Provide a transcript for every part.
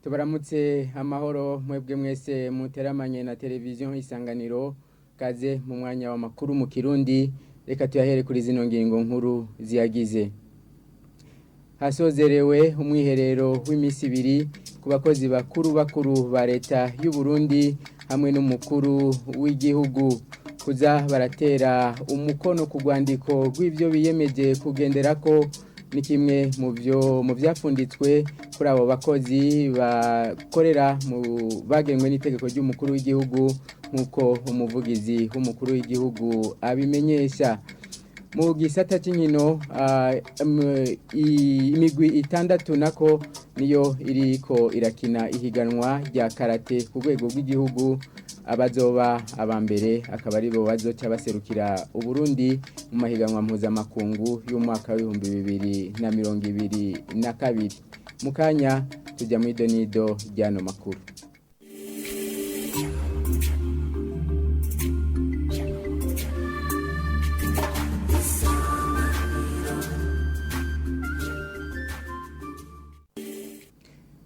Tubaramutse amahoro mwebwe mwese muteramanye na televiziyo Isanganiro. Kaze mu mwanya w'amakuru mu Kirundi. Reka tuyahere kuri zino ngingo nkuru ziyagize. Hasozerewe umwiherero w'iminsi ibiri ku bakozi bakuru bakuru ba leta y'u Burundi hamwe n'umukuru w'igihugu, kuza baratera umukono ku rwandiko rw'ibyo biyemeje kugenderako ni kimwe mu byo mu byapfunditswe kuri abo bakozi bakorera mu bagenwe n'itegeko ry'umukuru w'igihugu, nk'uko umuvugizi w'umukuru w'igihugu abimenyesha. Mu gisata cy'inkino, imigwi itandatu nako niyo iriko irakina ihiganwa rya karate ku rwego rw'igihugu. Abazoba aba mbere akaba aribo bazoca baserukira Uburundi mu mahiganwa mpuzamakungu y'umwaka w'2022. Mu kanya tujya mu idonido ry'ano makuru.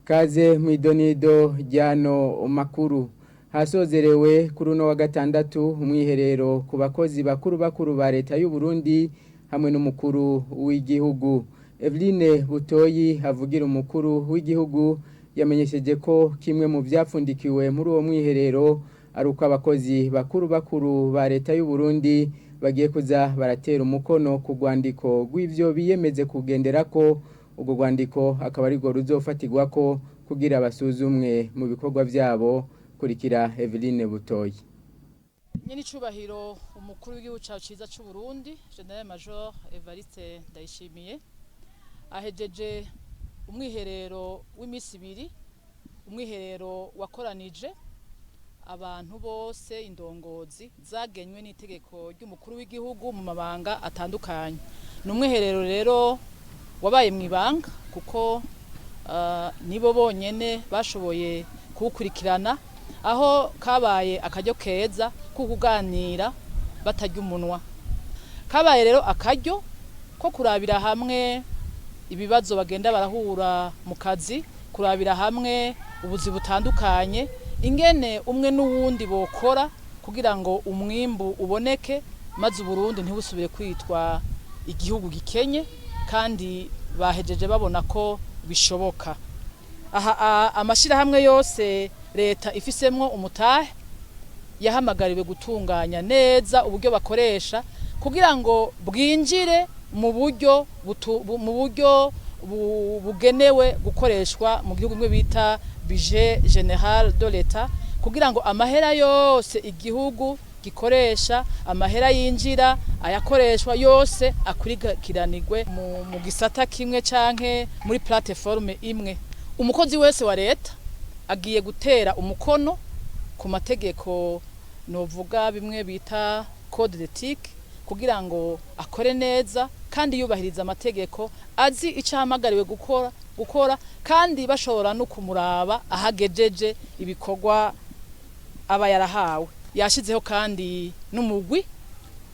Kaze mu idonido ry'ano makuru. Hasozerewe kuri uno wa gatandatu umwiherero ku bakozi bakuru bakuru ba leta y'u Burundi hamwe n'umukuru w'igihugu. Eveline Butoyi avugira umukuru w'igihugu yamenyesheje ko kimwe mu byapfundikiwe muri uwo mwiherero ari uko abakozi bakuru bakuru ba leta y'u Burundi bagiye kuza baratera umukono ku rwandiko rw'ivyo biyemeze kugenderako. Urwo rwandiko akaba arirwo ruzofatirwa ko kugira basuzumwe mu bikorwa byabo. Kurikira Eveline Butoyi. Nyene icubahiro umukuru w'igihugu cacu ciza c'u Burundi, Général Major Evariste Ndayishimiye, ahejeje umwiherero w'imisi ibiri, umwiherero wakoranije abantu bose, indongozi zagenywe n'itegeko ry'umukuru w'igihugu mu mabanga atandukanye. Ni umwiherero rero wabaye mw'ibanga kuko nibo bonyene bashoboye kuwukurikirana, aho kabaye akaryo keza ko kuganira batarya umunwa. Kabaye rero akaryo ko kurabira hamwe ibibazo bagenda barahura mu kazi, kurabira hamwe ubuzi butandukanye, ingene umwe n'uwundi bokora kugira ngo umwimbu uboneke, maze Uburundi ntibusubire kwitwa igihugu gikenye, kandi bahejeje babona ko bishoboka. Aha amashirahamwe yose leta ifisemwo umutahe yahamagariwe gutunganya neza uburyo bakoresha kugira ngo bwinjire mu buryo bugenewe gukoreshwa mu gihugu, bimwe bita budget général de l'État, kugira ngo amahera yose igihugu gikoresha, amahera yinjira, ayakoreshwa yose, akurikiranirwe mu gisata kimwe canke muri plateforme imwe. Umukozi wese wa leta agiye gutera umukono ku mategeko, novuga bimwe bita code d'éthique, kugira ngo akore neza kandi yubahiriza amategeko, azi icyo ahamagariwe gukora, kandi bashobora no kumuraba ahagejeje ibikorwa aba yarahawe. Yashizeho kandi n'umugwi,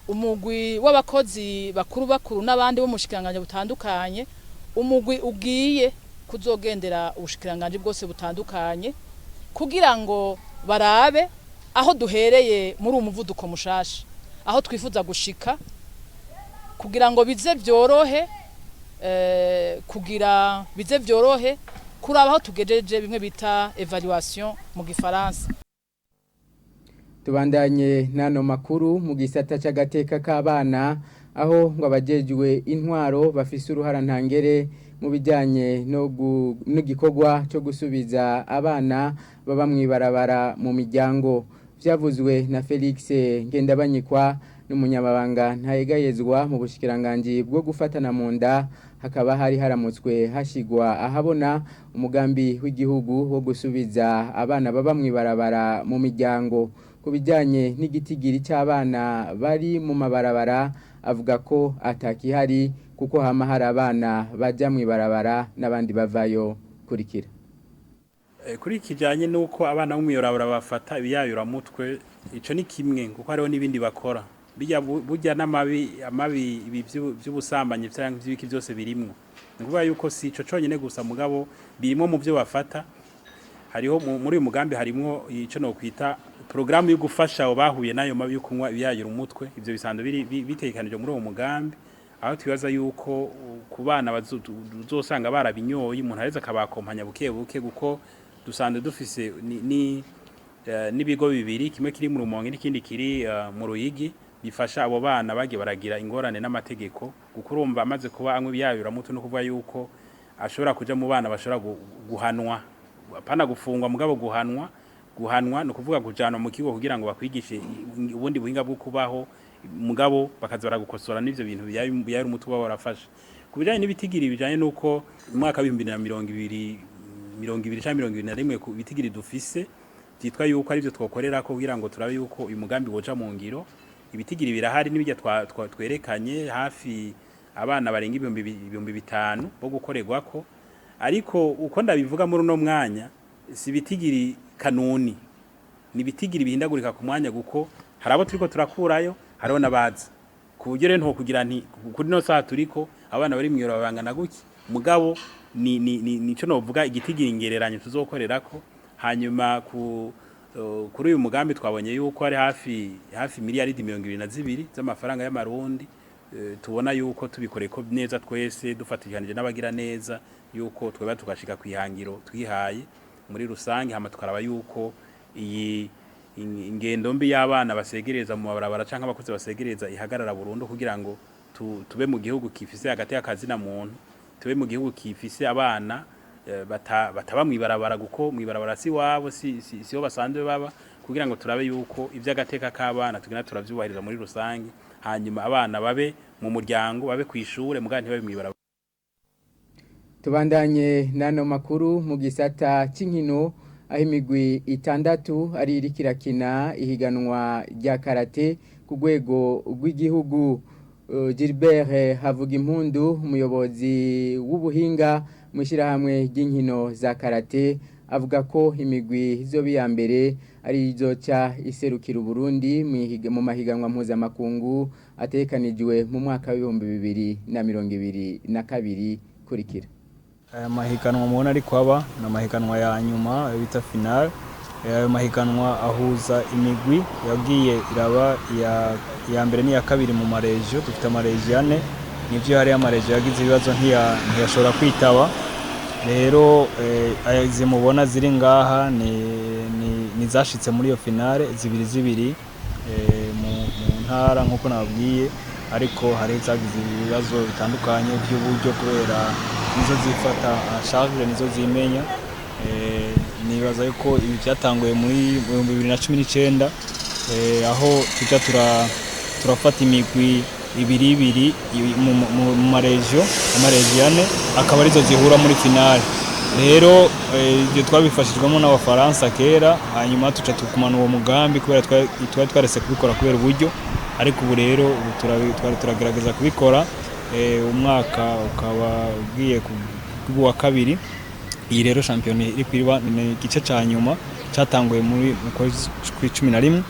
umugwi w'abakozi bakuru bakuru n'abandi bo mu bushikiranganji butandukanye, umugwi ugiye kuzogendera ubushikiranganji bwose butandukanye kugira ngo barabe aho duhereye muri uwo muvuduko mushasha, aho twifuza gushika, kugira ngo bize byorohe kugira bize byorohe kuraba aho tugejeje, bimwe bita évaluation mu gifaransa. Tubandanye n'ano makuru mu gisata c'agateka k'abana, aho ngo abajejwe intwaro bafise uruhara ntangere mu bijyanye n'igikorwa cyo gusubiza abana baba mw'ibarabara mu miryango. Byavuzwe na Felix Ngendabanyikwa, n'umunyamabanga ntayegayezwa mu bushikiranganji bwo gufatana mu nda. Hakaba hari haramutswe hashigwa ahabona umugambi w'igihugu wo gusubiza abana baba mw'ibarabara mu miryango. Ku bijyanye n'igitigiri cy'abana bari mu mabarabara, avuga ko atakihari kuko hama hari abana bajya mw'ibarabara n'abandi bavayo. Kurikira. Kuri kijanye nuko abana bo mw'ibarabara bafata ibiyayuramutwe, ico ni kimwe, kuko hariho n'ibindi bakora bijya burya n'amabi amabi, ibi vy'ubusambanyi canke vy'ibiki byose birimwo. Ni ukuvuga yuko si ico conyene gusa, mugabo birimo mu byo bafata. Hariho muri uyu mugambi harimwo ico no kwita programu yo gufasha abo bahuye nayo mabi yo kunywa ibiyayura umutwe. Ivyo bisanzwe biri bitegekanijwe muri uwo mugambi, aho twibaza yuko ku bana uzosanga barabinyoye, umuntu areza akabakompanya buke buke, kuko dusanzwe dufise n'ibigo bibiri, kimwe kiri mu Rumonge n'ikindi kiri mu Ruyigi, bifasha abo bana bagiye baragira ingorane n'amategeko. Kuko urumva, amaze kuba anywa ibiyayuramutwe, no kuvuga yuko ashobora kuja mu bana bashobora guhanwa, apana gufungwa, mugabo guhanwa. Guhanwa ni ukuvuga kujanwa mu kigo kugira ngo bakwigishe ubundi buhinga bwo kubaho, mugabo bakaza baragukosora n'ivyo bintu biyayura umutwe baba barafashe. Ku bijanye n'ibitigiri bijanye n'uko mu mwaka wa 2020, 20 canke 21, ku bitigiri dufise vyitwa yuko arivyo twokorera ko kugira ngo turabe yuko uyu mugambi woja mu ngiro, ibitigiri birahari n'ibijya twerekanye hafi abana barenga 5000 bo gukorerwako. Ariko uko ndabivuga muri uno mwanya, si ibitigiri kanuni, ni ibitigiri bihindagurika ku mwanya, kuko hari abo turiko turakurayo, hariho n'abaza, ku buryo rero ntokugira nti kuri no saha turiko abana bari mw'ibarabara bangana gutya. Mugabo ni ni ni nico novuga igitigiri ngereranyo tuzokorerako. Hanyuma ku kuri uyu mugambi twabonye yuko ari hafi hafi miliyaridi 22 z'amafaranga y'amarundi. Tubona yuko tubikoreye ko neza twese dufatikanije n'abagira neza, yuko tweba tugashika kwihangiro twihaye muri rusange, hama tukaraba yuko iyi ingendo mbi y'abana basegereza mu mabarabara canke abakuze basegereza ihagarara burundu, kugira ngo tube mu gihugu kifise hagati y'akazi na muntu, tube mu gihugu kifise abana bataba mw'ibarabara, kuko mw'ibarabara si wabo, si siho basanzwe baba, kugira ngo turabe yuko ivy'agateka k'abana tugenda turavyubahiriza muri rusange, hanyuma abana babe mu muryango, babe kw'ishure, mugabo ntibabe mw'ibarabara. Tubandanye n'ano makuru mu gisata cy'inkino, aho imigwi itandatu ari iriko irakina ihiganwa rya karate ku rwego rw'igihugu. Gilbert Havugimpundu, umuyobozi w'ubuhinga mu ishyirahamwe ry'inkino za karate, avuga ko imigwi izoba iya mbere ari izoca iserukira Uburundi mu mahiganwa mpuzamakungu ategekanijwe mu mwaka wa 2022. Kurikira. Aya mahiganwa mubona ariko aba ni amahiganwa ya nyuma, ayo bita finale. Ayo mahiganwa ahuza imigwi yagiye iraba iya mbere n'iya kabiri mu ma régions. Dufite ama régions ane. Nivyo, hariyo ama régions yagize ibibazo, ntiyashobora kwitaba. Rero aya izi mubona ziri ngaha ni zashitse muri iyo finale zibiri zibiri mu ntara nk'uko nababwiye, ariko hari izagize ibibazo bitandukanye by'uburyo, kubera nizo zifata en charge, nizo zimenya. Nibaza yuko ibi byatanguye muri 2019, aho tuja turafata imigwi ibiri ibiri mu ma régions, ama régions ane, akaba arizo zihura muri finale. Rero ibyo twabifashijwemo n'Abafaransa kera, hanyuma tuca tukumana uwo mugambi, kubera twari twarese kubikora kubera uburyo. Ariko ubu rero ubu twari turagerageza kubikora, umwaka ukaba ugiye kuba uwa kabiri. Iyi rero shampiyona iri kwiriba ni igice ca nyuma catanguye muri mu kwezi kw'icumi na rimwe.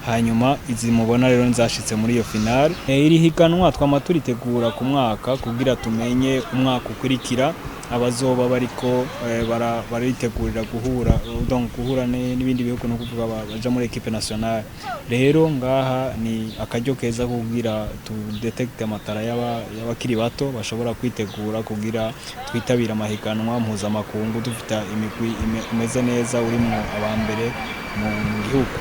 Hanyuma izi mubona rero nzashitse muri iyo finale. Iri higanwa twama turitegura ku mwaka kugira tumenye umwaka ukurikira abazoba bariko baritegurira guhura, donc guhura n'ibindi bihugu, no kuvuga baja muri équipe nationale. Rero ngaha ni akaryo keza kugira tu détecte ama talents y'abakiri bato bashobora kwitegura kugira twitabire amahiganwa mpuzamakungu dufite imigwi imeze neza, urimwo abambere mu gihugu.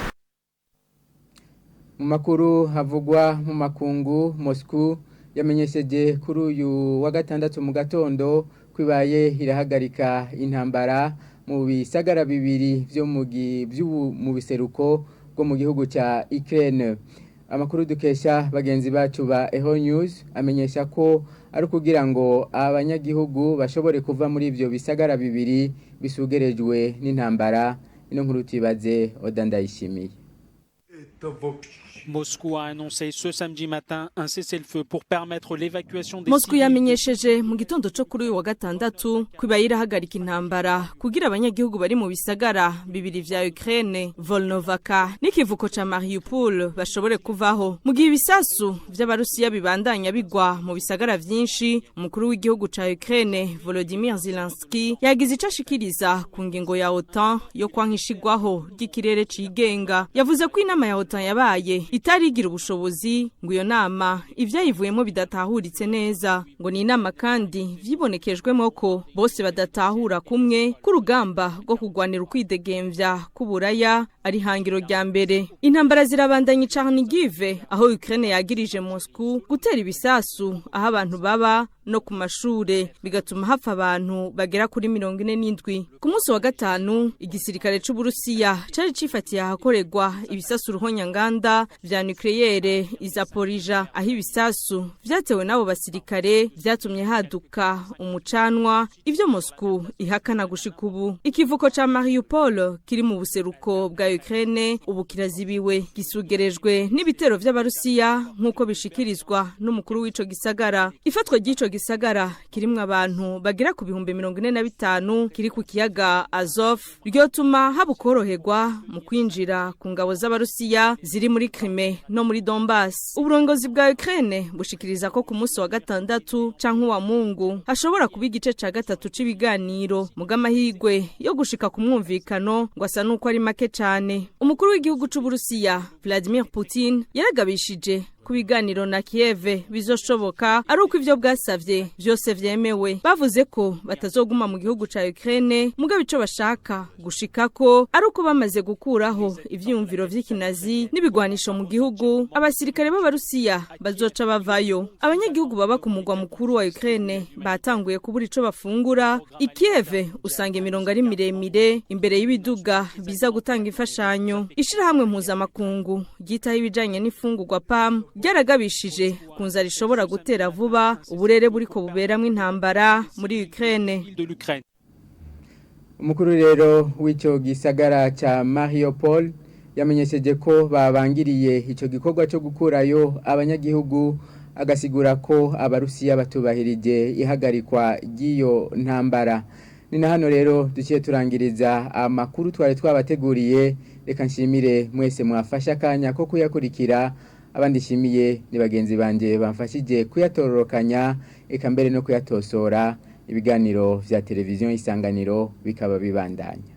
Mu makuru havugwa mu makungu, Moscou yamenyesheje kuri uyu wa gatandatu mu gatondo kwibaye irahagarika intambara mu bisagara bibiri vyo mu biseruko bwo mu gihugu ca Ukraine. Amakuru dukesha bagenzi bacu ba Eho News amenyesha ko ari kugira ngo abanyagihugu bashobore kuva muri ivyo bisagara bibiri bisugerejwe n'intambara. Ino nkuru tuyibaze Oda Ndayishimiye. Это вообще Moscou a annoncé ce samedi matin un cessez-le-feu pour permettre l'évacuation des Moscou civils. Yamenyesheje mu gitondo co kuri uyu wa gatandatu ko ibaye irahagarika intambara kugira abanyagihugu bari mu bisagara bibiri vya Ukraine, Volnovaka n'ikivuko ca Mariupol, bashobore kuvaho mu gihe ibisasu vy'Abarusiya bibandanya bigwa mu bisagara vyinshi. Umukuru w'igihugu ca Ukraine, Volodymyr Zelensky, yagize ico ashikiriza ku ngingo ya OTAN yo kwankishigwaho ry'ikirere cigenga. Yavuze ko inama ya OTAN yabaye itarigira ubushobozi, ngo iyo nama ivyayivuyemo bidatahuritse neza, ngo ni inama kandi vyibonekejwemo ko bose badatahura kumwe k'urugamba rwo kugwanira ukwidegemvya k'Uburaya ari hangiro rya mbere. Intambara zirabandanya i Chernihiv, aho Ukraine yagirije Moscow gutera ibisasu aho abantu baba no ku mashure, bigatuma hapfa abantu bagera kuri 47. Ku munsi wa gatanu, igisirikare c'Uburusiya cari cifatiye ahakorerwa ibisasu ruhonyanganda vya nucléaire i Zaporizhzhia, aho ibisasu vyatewe n'abo basirikare vyatumye haduka umucanwa, ivyo Moscow ihakana gushika ubu. Ikivuko ca Mariupol kiri mu buseruko bwa Ukraine ubu kirazibiwe, gisugerejwe n'ibitero vy'Abarusiya nk'uko bishikirizwa n'umukuru w'ico gisagara. Ifatwa ry'ico gisagara kirimwo abantu bagera ku 45,000, kiri ku kiyaga Azov, ryotuma haba ukoroherwa mu kwinjira ku ngabo z'Abarusiya ziri muri Crimea no muri Donbass. Uburongozi bwa Ukraine bushikiriza ko ku munsi wa gatandatu canke uwa Mungu hashobora kuba igice ca gatatu c'ibiganiro, muga amahirwe yo gushika ku mwumvikano ngo asa nuko ari make cane. Umukuru w'igihugu c'Uburusiya, Vladimir Putin, yaragabishije ku biganiro na Kiev bizoshoboka ari uko ivyo bwasavye vyose vyemewe. Bavuze ko batazoguma mu gihugu ca Ukraine, mugabo ico bashaka gushikako ari uko bamaze gukuraho ivyiyumviro vy'ikinazi n'ibigwanisho mu gihugu, abasirikare b'Abarusiya bazoca bavayo. Abanyagihugu baba ku mugwa mukuru wa Ukraine batanguye kubura ico bafungura. I Kiev usanga imirongo ari miremire imbere y'ibiduga biza gutanga imfashanyo. Ishirahamwe mpuzamakungu ryitaho ibijanye n'imfungurwa, PAM, ryaragabishije ku nzara ishobora gutera vuba uburere buriko buberamwo intambara muri Ukraine. De l'Ukraine. Umukuru rero w'icyo gisagara ca Mariupol yamenyesheje ko babangiriye ico gikorwa cyo gukurayo abanyagihugu, agasigura ko Abarusiya batubahirije ihagarikwa ry'iyo ntambara. Ni na hano rero duciye turangiriza amakuru twari twabateguriye. Reka nshimire mwese mwafashe akanya ko kuyakurikira. Abandi nshimiye ni bagenzi banje bamfashije kuyatororokanya, eka mbere no kuyatosora. Ibiganiro vya Televiziyo Isanganiro bikaba bibandanya.